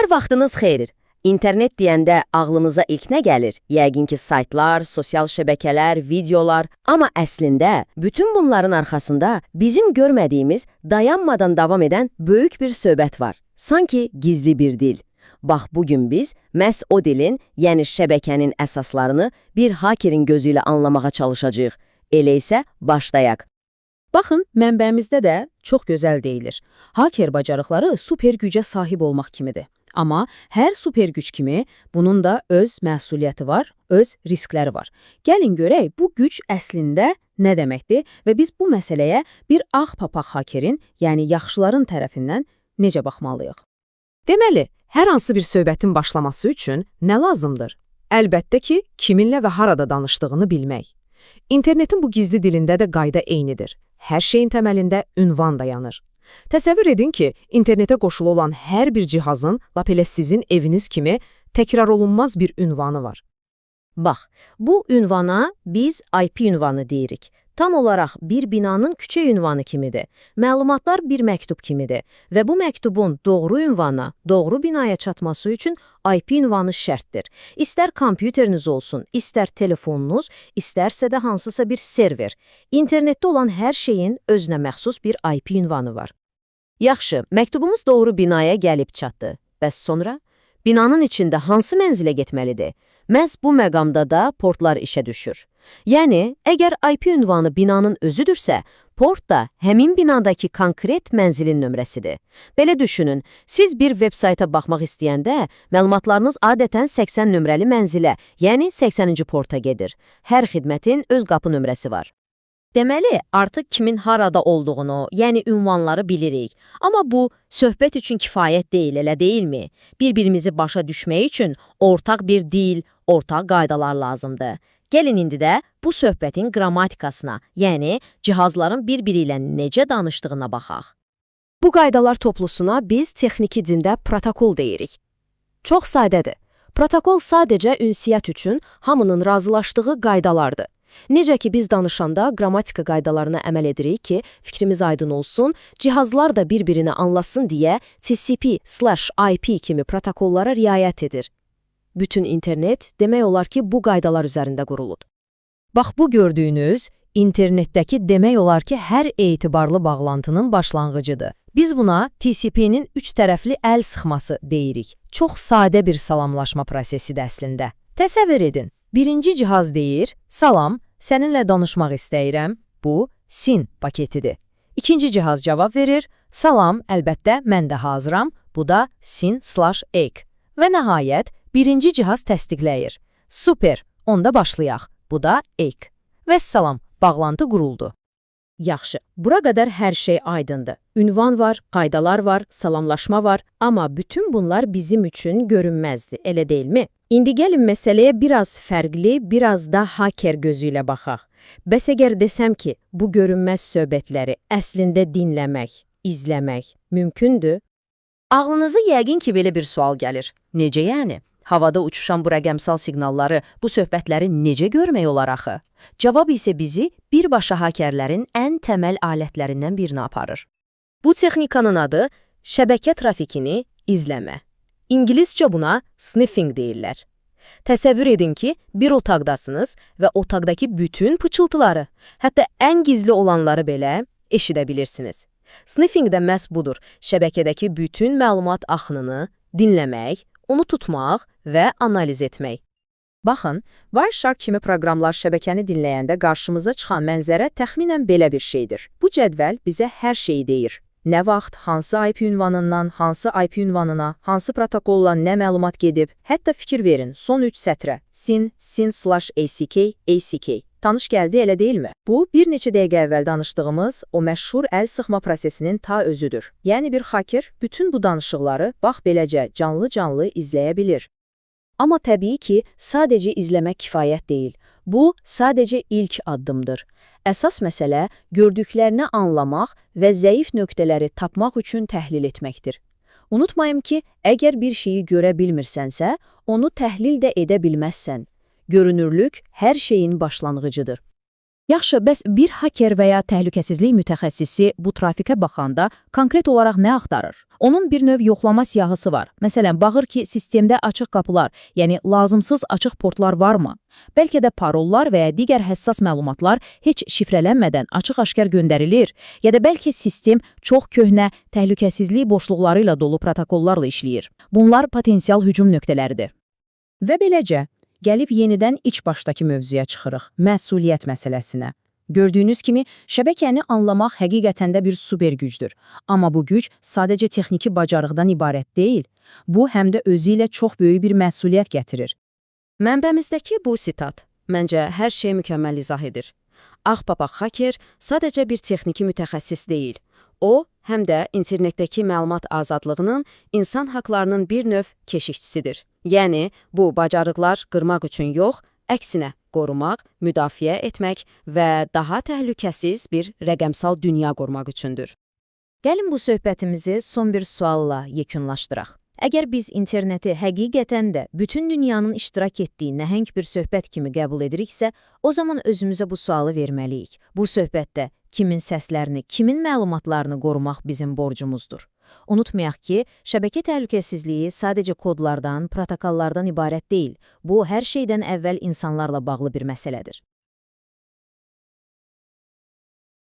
Hər vaxtınız xeyir. İnternet deyəndə ağlınıza ilk nə gəlir? Yəqin ki, saytlar, sosial şəbəkələr, videolar. Amma əslində bütün bunların arxasında bizim görmədiyimiz, dayanmadan davam edən böyük bir söhbət var. Sanki gizli bir dil. Bax, bugün biz məhz o dilin, yəni şəbəkənin əsaslarını bir hakerin gözü ilə anlamağa çalışacağıq. Elə isə başlayaq. Baxın, mənbəmizdə də çox gözəl deyilir. Haker bacarıqları super gücə sahib olmaq kimidir. Amma hər super güc kimi bunun da öz məsuliyyəti var, öz riskləri var. Gəlin görək bu güc əslində nə deməkdir və biz bu məsələyə bir ağ papaq hakerin, yəni yaxşıların tərəfindən necə baxmalıyıq? Deməli, hər hansı bir söhbətin başlaması üçün nə lazımdır? Əlbəttə ki, kiminlə və harada danışdığını bilmək. İnternetin bu gizli dilində də qayda eynidir. Hər şeyin təməlində ünvan dayanır. Təsəvvür edin ki, internetə qoşulu olan hər bir cihazın, lap elə sizin eviniz kimi təkrar olunmaz bir ünvanı var. Bax, bu ünvana biz IP ünvanı deyirik. Tam olaraq bir binanın küçə ünvanı kimidir. Məlumatlar bir məktub kimidir və bu məktubun doğru ünvana, doğru binaya çatması üçün IP ünvanı şərtdir. İstər kompüteriniz olsun, istər telefonunuz, istərsə də hansısa bir server. İnternetdə olan hər şeyin özünə məxsus bir IP ünvanı var. Yaxşı, məktubumuz doğru binaya gəlib çatdı. Bəs sonra? Binanın içində hansı mənzilə getməlidir? Məhz bu məqamda da portlar işə düşür. Yəni, əgər IP ünvanı binanın özüdürsə, port da həmin binadakı konkret mənzilin nömrəsidir. Belə düşünün, siz bir veb sayta baxmaq istəyəndə məlumatlarınız adətən 80 nömrəli mənzilə, yəni 80-ci porta gedir. Hər xidmətin öz qapı nömrəsi var. Deməli, artıq kimin harada olduğunu, yəni ünvanları bilirik. Amma bu, söhbət üçün kifayət deyil, elə deyilmi? Bir-birimizi başa düşmək üçün ortaq bir dil, ortaq qaydalar lazımdır. Gəlin indi də bu söhbətin qrammatikasına, yəni cihazların bir-biri ilə necə danışdığına baxaq. Bu qaydalar toplusuna biz texniki dində protokol deyirik. Çox sadədir. Protokol sadəcə ünsiyyət üçün hamının razılaşdığı qaydalardır. Necə ki biz danışanda qrammatika qaydalarına əməl edirik ki, fikrimiz aydın olsun, cihazlar da bir-birini anlasın deyə TCP/IP kimi protokollara riayət edir. Bütün internet demək olar ki, bu qaydalar üzərində qurulub. Bax bu gördüyünüz internetdəki demək olar ki, hər etibarlı bağlantının başlanğıcıdır. Biz buna TCP-nin üç tərəfli əl sıxması deyirik. Çox sadə bir salamlaşma prosesidir əslində. Təsəvvür edin, birinci cihaz deyir, salam, səninlə danışmaq istəyirəm. Bu, SYN paketidir. İkinci cihaz cavab verir, salam, əlbəttə, mən də hazıram. Bu da SYN/ACK. Və nəhayət, birinci cihaz təsdiqləyir. Super, onda başlayaq. Bu da ACK. Vəssalam, bağlantı quruldu. Yaxşı, bura qədər hər şey aydındır. Ünvan var, qaydalar var, salamlaşma var, amma bütün bunlar bizim üçün görünməzdi, elə deyilmi? İndi gəlin məsələyə biraz fərqli, biraz da haker gözü ilə baxaq. Bəs əgər desəm ki, bu görünməz söhbətləri əslində dinləmək, izləmək mümkündür? Ağlınıza yəqin ki, belə bir sual gəlir. Necə yəni? Havada uçuşan bu rəqəmsal siqnalları, bu söhbətləri necə görmək olar axı? Cavab isə bizi birbaşa hakerlərin ən təməl alətlərindən birinə aparır. Bu texnikanın adı şəbəkə trafikini izləmə. İngiliscə buna sniffing deyirlər. Təsəvvür edin ki, bir otaqdasınız və otaqdakı bütün pıçıltıları, hətta ən gizli olanları belə eşidə bilirsiniz. Sniffing də məhz budur. Şəbəkədəki bütün məlumat axınını dinləmək, onu tutmaq və analiz etmək. Baxın, Wireshark kimi proqramlar şəbəkəni dinləyəndə qarşımıza çıxan mənzərə təxminən belə bir şeydir. Bu cədvəl bizə hər şeyi deyir. Nə vaxt, hansı IP ünvanından, hansı IP ünvanına, hansı protokolla nə məlumat gedib, hətta fikir verin, son 3 sətrə: SYN, SYN/ACK, ACK. Tanış gəldi, elə deyilmi? Bu, bir neçə dəqiqə əvvəl danışdığımız o məşhur əl sıxma prosesinin ta özüdür. Yəni bir haker bütün bu danışıqları bax beləcə canlı-canlı izləyə bilir. Amma təbii ki, sadəcə izləmək kifayət deyil. Bu, sadəcə ilk addımdır. Əsas məsələ gördüklərini anlamaq və zəif nöqtələri tapmaq üçün təhlil etməkdir. Unutmayın ki, əgər bir şeyi görə bilmirsənsə, onu təhlil də edə bilməzsən. Görünürlük hər şeyin başlanğıcıdır. Yaxşı, bəs bir hacker və ya təhlükəsizlik mütəxəssisi bu trafikə baxanda konkret olaraq nə axtarır? Onun bir növ yoxlama siyahısı var. Məsələn, baxır ki, sistemdə açıq qapılar, yəni lazımsız açıq portlar varmı? Bəlkə də parollar və ya digər həssas məlumatlar heç şifrələnmədən açıq-aşkar göndərilir, ya da bəlkə sistem çox köhnə, təhlükəsizlik boşluqları ilə dolu protokollarla işləyir. Bunlar potensial hücum nöqtələridir. Və beləcə, gəlib yenidən iç başdakı mövzuya çıxırıq, məsuliyyət məsələsinə. Gördüyünüz kimi, şəbəkəni anlamaq həqiqətən də bir super gücdür. Amma bu güc sadəcə texniki bacarıqdan ibarət deyil. Bu, həm də özü ilə çox böyük bir məsuliyyət gətirir. Mənbəmizdəki bu sitat məncə hər şeyi mükəmməl izah edir. Ağ papaq hacker sadəcə bir texniki mütəxəssis deyil. O, həm də internetdəki məlumat azadlığının, insan haqlarının bir növ keşikçisidir. Yəni, bu bacarıqlar qırmaq üçün yox, əksinə qorumaq, müdafiə etmək və daha təhlükəsiz bir rəqəmsal dünya qurmaq üçündür. Gəlin bu söhbətimizi son bir sualla yekunlaşdıraq. Əgər biz interneti həqiqətən də bütün dünyanın iştirak etdiyi nəhəng bir söhbət kimi qəbul ediriksə, o zaman özümüzə bu sualı verməliyik. Bu söhbətdə kimin səslərini, kimin məlumatlarını qorumaq bizim borcumuzdur. Unutmayaq ki, şəbəkə təhlükəsizliyi sadəcə kodlardan, protokollardan ibarət deyil. Bu, hər şeydən əvvəl insanlarla bağlı bir məsələdir.